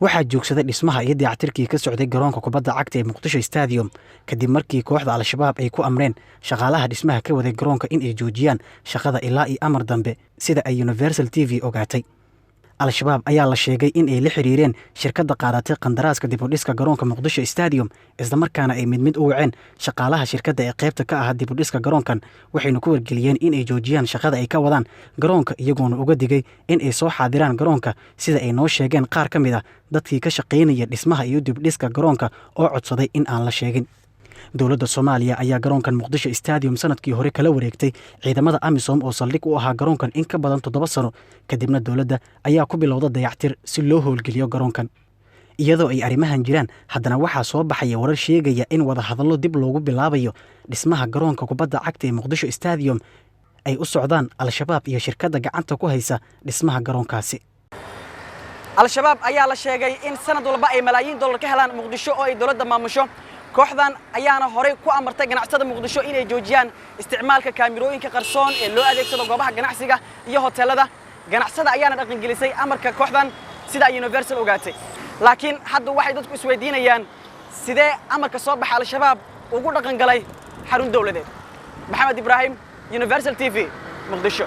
Waxaa joogsaday dhismaha iyo dayactirkii ka socday garoonka kubadda cagta ee Muqdisho Stadium, kadib markii kooxda Al-Shabaab ay ku amreen shaqaalaha dhismaha ka waday garoonka in ay joojiyaan shaqada ilaa iyo amar dambe, sida ay Universal TV ogaatay. Al-Shabaab ayaa la sheegay in ay la xiriireen shirkadda qaadatay qandaraaska dibudhiska garoonka Muqdisho Stadium, islamarkaana ay mid mid u waceen shaqaalaha shirkadda ee qaybta ka ahaa dibudhiska garoonkan, waxayna ku wargeliyeen in ay joojiyaan shaqada ay ka wadaan garoonka, iyagoona uga digay in ay soo xaadiraan garoonka, sida ay noo sheegeen qaar ka mid ah dadkii ka shaqaynaya dhismaha iyo dibudhiska garoonka oo codsaday in aan la sheegin. Dowladda Soomaaliya ayaa garoonkan Muqdisho Stadium sanadkii hore kala wareegtay ciidamada AMISOM oo saldhig u ahaa garoonkan in ka badan 7 sano. Kadibna dowladda ayaa ku bilowda dayactir si loo howlgeliyo garoonkan. Iyadoo ay arrimahan jiraan, haddana waxaa soo baxaya warar sheegaya in wadahadallo dib loogu bilaabayo dhismaha garoonka kubadda cagta ee Muqdisho Stadium ay u socdaan Al-Shabaab iyo shirkadda gacanta ku haysa dhismaha garoonkaasi. Al-Shabaab ayaa la sheegay in sanad walba ay malaayiin dollar ka helaan Muqdisho oo ay dowladda maamusho. Kooxdan ayaana horey ku amartay ganacsatada Muqdisho inay joojiyaan isticmaalka kaamirooyinka qarsoon ee loo adeegsado goobaha ganacsiga iyo hoteelada. Ganacsada ayaana dhaqangelisay amarka kooxdan, sida ay Universal ogaatay. Laakiin hadda waxay dadku isweydiinayaan sidee amarka soo baxa Al-Shabaab ugu dhaqan galay xarun dowladeed. Maxamed Ibraahim, Universal TV, Muqdisho.